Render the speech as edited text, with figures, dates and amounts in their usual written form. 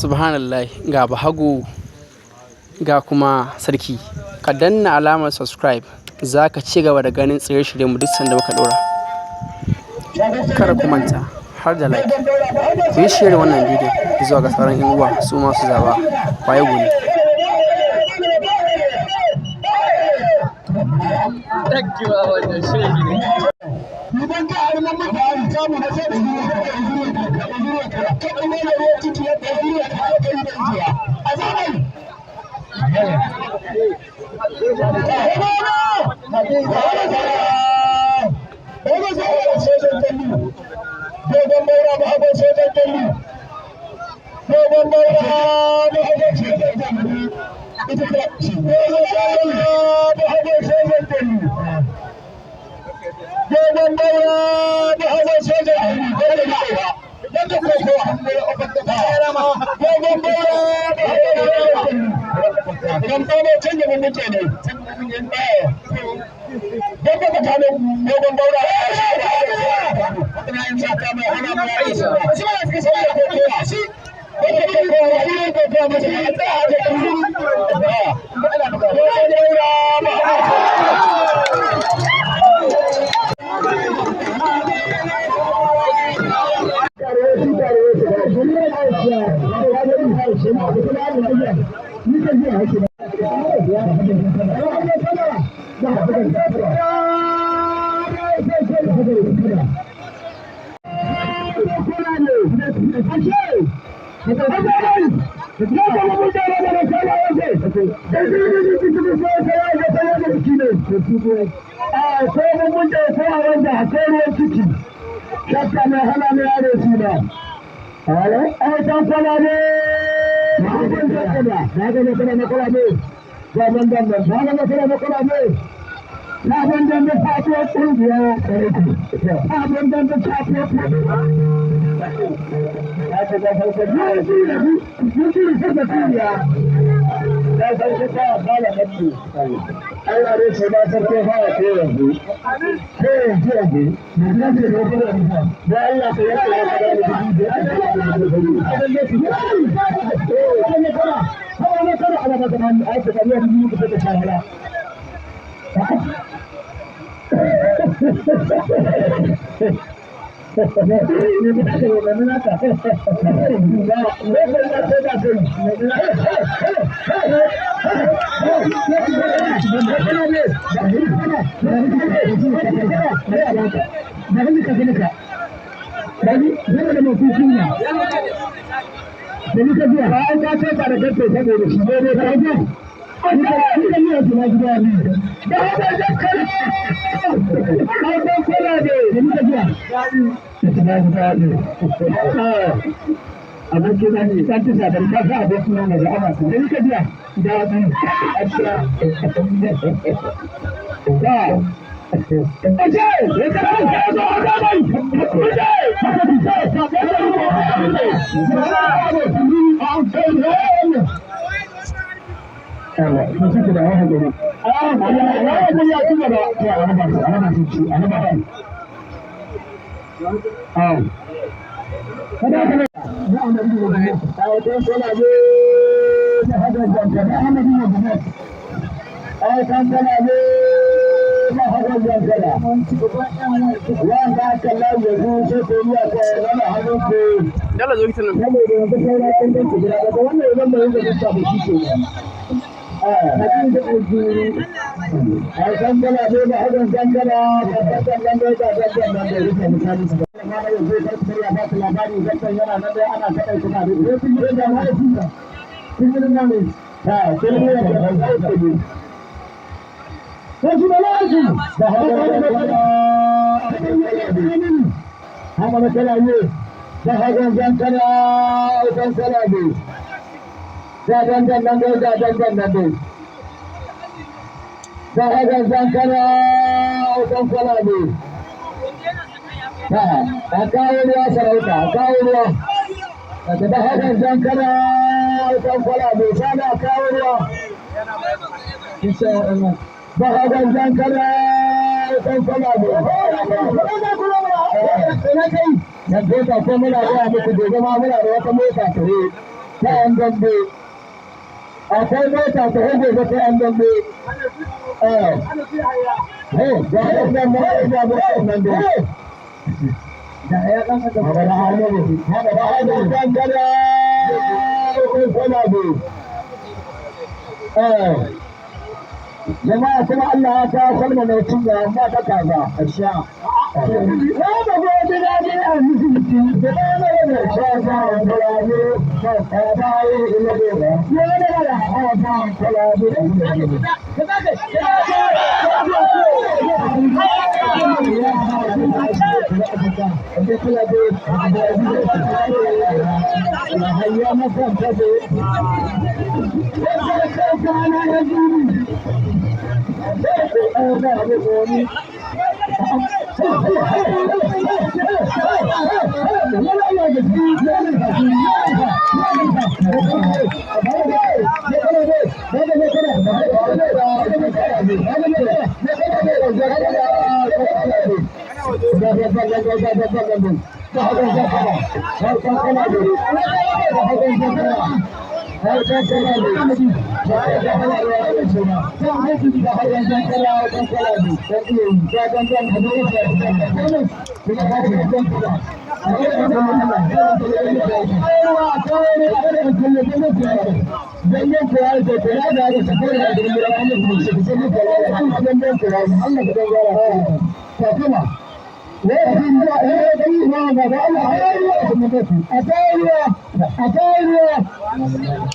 Subhanallah, ga bahago ga kuma sarki. Ka danna alamar subscribe, za ka ci gaba da ganin tsire-shiryenmu duk sanda muka ɗora. Kada ku manta har da like. Ku yi share wannan bidiyon zuwa ga sauran 'yan uwa su ma su zaɓa waye gwani. Dala zo kitan nan. Muna gaya muku gobe ma muna da wata mota tare. Ta yan dambe. Akwai mota ta hage ta yan dambe. Eh. Eh, ga yan dambe, ga yan dambe. Da ya kan ka da hannu. Da hannu dangara ko kwalabe. Eh. Jama'a, kuma Allah ya kawo kalma mai cinya amma ta kaza a sha. Ya ba gobe da ne a musulunci da ba na da sha sha da ne ta ta yi ila da ya ne da ha ta kala A.